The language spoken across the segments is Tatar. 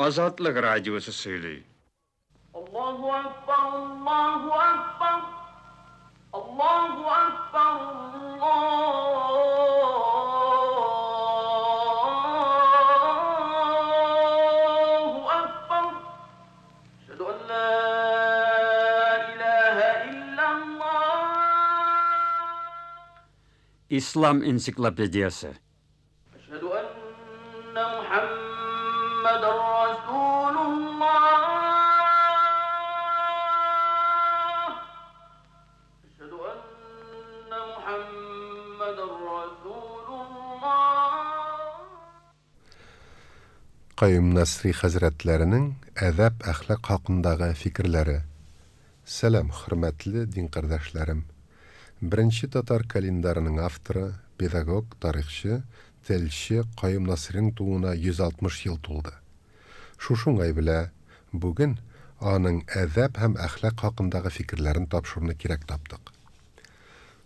Азатлык радиосы сөйли. Аллаһу акбар, Аллаһу акбар, Аллаһу акбар, Аллаһу акбар. Әшһәду ан ла илаһа илляллаһ. Ислам энциклопедиясе. Әшһәду әннә Мухәммәдәр расулуллаһ. Әшһәду әннә Мухәммәдәр расулуллаһ. Каюм Насри хәзрәтләренең әдәп-әхлак хакындагы фикерләре. Сәлам, хөрмәтле дин кардәшләрем! Беренче татар календарының авторы, педагог, тарихчы, телче Каюм Насриның тууына 160 ел тулды. Шушы уңай белә, бүген аның әдәп һәм әхлак хакындагы фикерләрен тапшыруны кирәк таптык.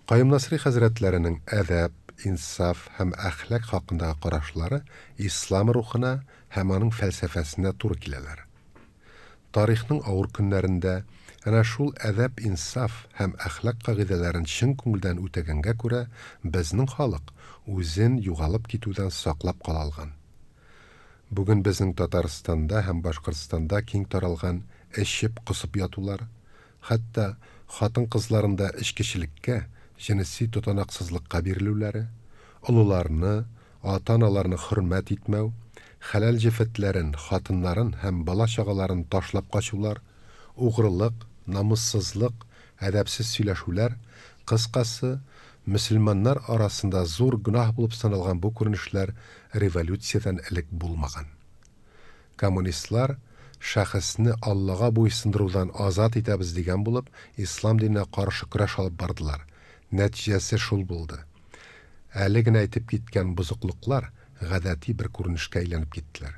Каюм Насри хәзрәтләренең әдәп, инсаф һәм әхлак хакындагы карашлары ислам рухына һәм аның фәлсәфәсенә туры киләләр. Тарихның авыр көннәрендә әнә шул әдәп-инсаф һәм әхлак кагыйдәләрен чын күңелдән үтәгәнгә күрә безнең халык үзен югалып китүдән саклап кала алган. Бүген безнең Татарстанда һәм Башкортстанда киң таралган эчеп-косып ятулар, хәтта хатын-кызларын да эчкечелеккә, җенеси тотанаксызлыкка бирелүләре, олыларны, ата-аналарны хөрмәт итмәү, хәләл җефетләрен, хатыннарын һәм бала-чагаларын ташлап качулар, угрылык, намуссызлык, әдәпсез сөйләшүләр, кыскасы, мөселманнар арасында зур гөнаһ булып саналган бу күренешләр революциядән элек булмаган. Коммунистлар, шәхесне Аллага буйсындырудан азат итәбез дигән булып, ислам диненә каршы көрәш алып бардылар. Нәтиҗәсе шул булды. Әле генә әйтеп киткән бозыклыклар гадәти бер күренешкә әйләнеп киттеләр.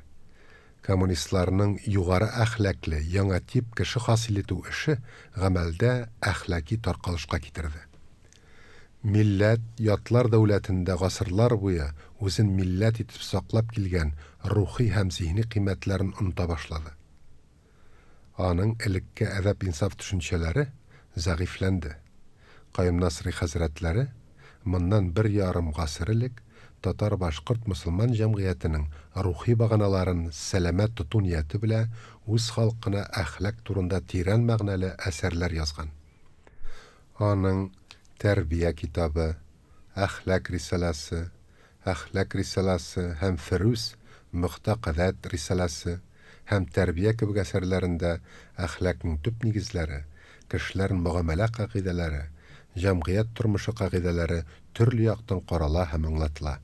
Коммунистларның югары әхлаклы яңа тип кеше хасил итү эше гамәлдә әхлаки таркалышка китерде. Милләт, ятлар дәүләтендә гасырлар буе үзен милләт итеп саклап килгән рухи һәм зиһни кыйммәтләрен оныта башлады. Аның элекке әдәп-инсаф төшенчәләре зәгыйфьләнде. Каюм Насри хәзрәтләре моннан бер ярым гасыр элек татар-башкорт мосылман җәмгыятенең рухи баганаларын сәламәт тоту нияте белә үз халкына әхлак турында тирән мәгънәле әсәрләр язган. Аның Тәрбия китабы, Әхлак рисаләсе, Әхлак рисаләсе һәм Ферүз мөгътәкадәт рисаләсе һәм Тәрбия кебек әсәрләрендә әхлакның төп нигезләре, кешеләрн мөгамәлә кагыйдәләре, җәмгыять тормышы кагыйдәләре төрле яктан карала һәм аңлатыла.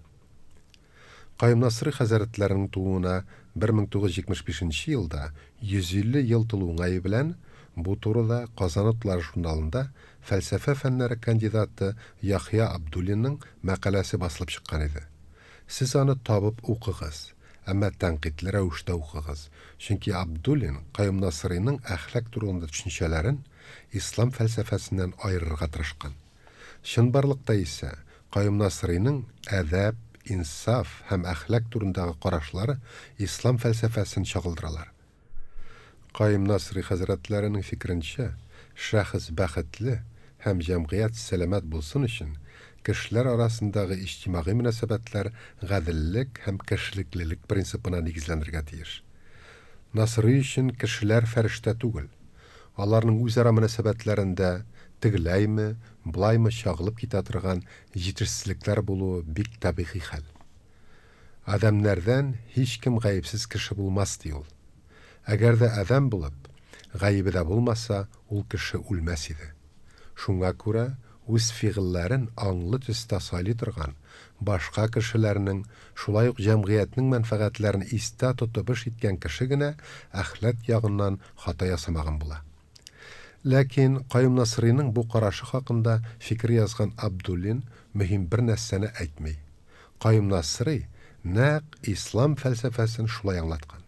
Каюм Насыйри хәзрәтләренең тууына 1975 нче елда 150 ел тулу уңае белән бу турыда Казан утлары журналында фәлсәфә фәннәре кандидаты Яхъя Абдуллинның мәкаләсе басылып чыккан иде. Сез аны табып укыгыз, әмма тәнкыйтьле рәвештә укыгыз, чөнки Абдуллин Каюм Насыйриның әхлак турында төшенчәләрен ислам фәлсәфәсеннән аерырга тырышкан. Чынбарлыкта исә Каюм Насыйриның әдәп, инсаф һәм әхлак турындагы карашлары ислам фәлсәфәсен чагылдыралар. Каюм Насыйри хәзрәтләренең фикеренчә, шәхес бәхетле һәм җәмгыять сәламәт булсын өчен, кешеләр арасындагы иҗтимагый мөнәсәбәтләр гаделлек һәм кешелеклелек принципына нигезләнергә тиеш. Насыйри өчен кешеләр фәрештә түгел. Аларның үзара мөнәсәбәтләрендә тегеләйме, болаймы чагылып китә торган җитешсезлекләр булуы бик табигый хәл. Адәмнәрдән һичкем гаепсез кеше булмас, ди ул. Әгәр дә адәм булып, гаебе дә булмаса, ул кеше үлмәс иде. Шуңа күрә үз фигыльләрен аңлы төстә сайлый торган, башка кешеләрнең, шулай ук җәмгыятьнең мәнфәгатьләрен истә тотып эш иткән кеше генә әхлак ягыннан хата ясамаган була. Ләкин Каюм Насыйриның бу карашы хакында фикер язган Абдуллин мөһим бер нәрсәне әйтми. Каюм Насыйри нәкъ ислам фәлсәфәсен шулай аңлаткан.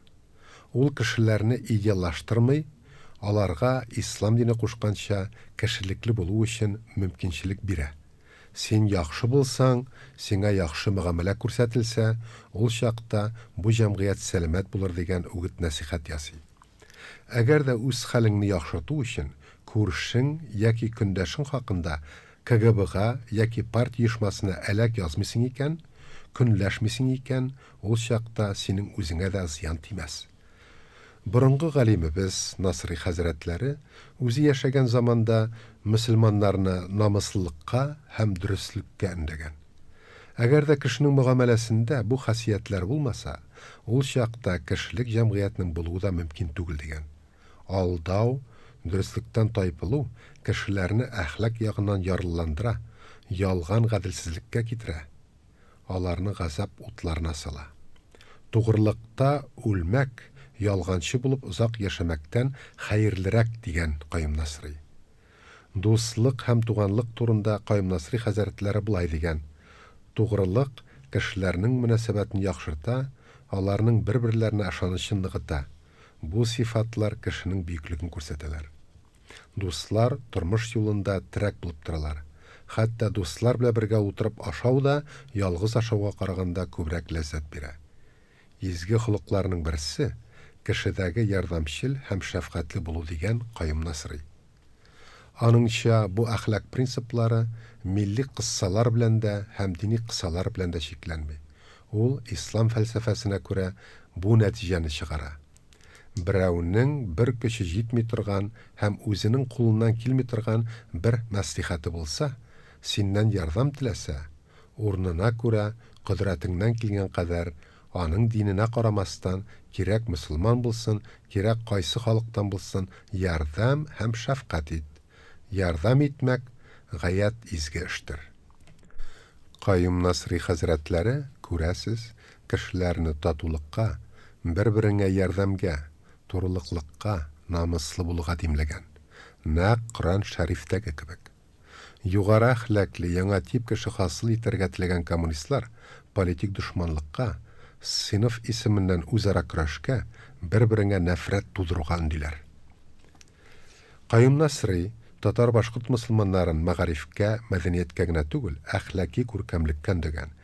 Ул кешеләрне идеаллаштырмый, аларга ислам дине кушканча кешелекле булу өчен мөмкинчелек бирә. Син яхшы булсаң, сиңа яхшы мөгамәлә күрсәтелсә, ул чакта бу җәмгыять сәламәт булыр дигән үгет-нәсыйхәт ясый. Әгәр дә үз хәлеңне яхшырту өчен күршең яки көндәшең хакында КГБга яки партия оешмасына әләк язмыйсың икән, көнләшмисең икән, ул чакта синең үзеңә дә зыян тимәс. Борынгы галимебез Насрый хәзрәтләре үзе яшәгән заманда мөселманнарны намуслылыкка һәм дөреслеккә өндәгән. Әгәр дә кешенең мөгамәләсендә бу хасиятләр булмаса, ул чакта кешелек җәмгыятенең булуы да мөмкин түгел дигән. Алдау, дөреслектән тайпылу кешеләрне әхлак ягыннан ярлыландыра, ялган гаделсезлеккә китерә. аларны газап утларына сала. Тугрылыкта үлмәк, ялганчы булып озак яшәмәктән хәерлерәк, дигән Каюм Насрый. Дуслык һәм туганлык турында Каюм Насрый хәзрәтләре болай дигән, Тугрылык кешеләрнең мөнәсәбәтен яхшырта, аларның бер-берләренә ышанычын ныгыта. Бу сыйфатлар кешенең бөеклеген күрсәтәләр. Дуслар тормыш юлында терәк булып торалар. Хәтта дуслар белән бергә утырып ашау да ялгыз ашауга караганда күбрәк ләззәт бирә. Изге холыкларның берсе, кешедәге ярдәмчел һәм шәфкатьле булу дигән Каюм Насрый. Аныңча, бу әхлак принциплары милли кыссалар белән дә һәм дини кысалар белән дә чикләнми. Ул, ислам фәлсәфәсенә күрә, бу нәтиҗәне чыгара. Берәүнең бер көче җитми торган һәм үзенең кулыннан килми торган бер мәслихәте булса, синнән ярдәм теләсә, урынына күрә, кодрәтеңнән килгән кадәр, аның диненә карамастан, кирәк мөселман булсын, кирәк кайсы халыктан булсын, ярдәм һәм шәфкать ит. Ярдәм итмәк, гаять изге эштер. Каюм Насри хәзрәтләре, күрәсез, кешеләрне татулыкка, бер-береңә ярдәмгә, турылыклыкка, намуслы булуга димләгән. Нәкъ Коръән Шәрифтәге кебек. Югары әхлаклы яңа тип кеше хасил итәргә теләгән коммунистлар политик дошманлыкка, сыйныф исеменнән үзара көрәшкә, бер-береңә нәфрәт тудыруга өндиләр. Каюм Насрый татар-башкорт мөселманнарын мәгарифкә, мәдәнияткә генә түгел, әхлаки күркәмлеккә өндәгән,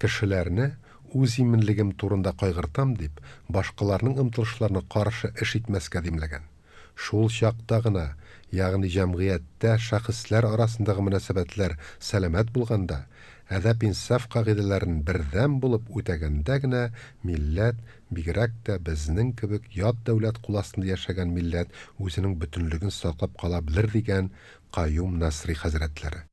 кешеләрне, үз иминлегем турында кайгыртам дип, башкаларның омтылышларына каршы эш итмәскә димләгән. Шул чакта гына, ягъни җәмгыятьтә шәхесләр арасындагы мөнәсәбәтләр сәламәт булганда, әдәп-инсаф кагыйдәләрен бердәм булып үтәгәндә генә милләт, бигрәк тә безнең кебек ят дәүләт кул астында яшәгән милләт үзенең бөтенлеген саклап кала белер дигән Каюм Насри хәзрәтләре.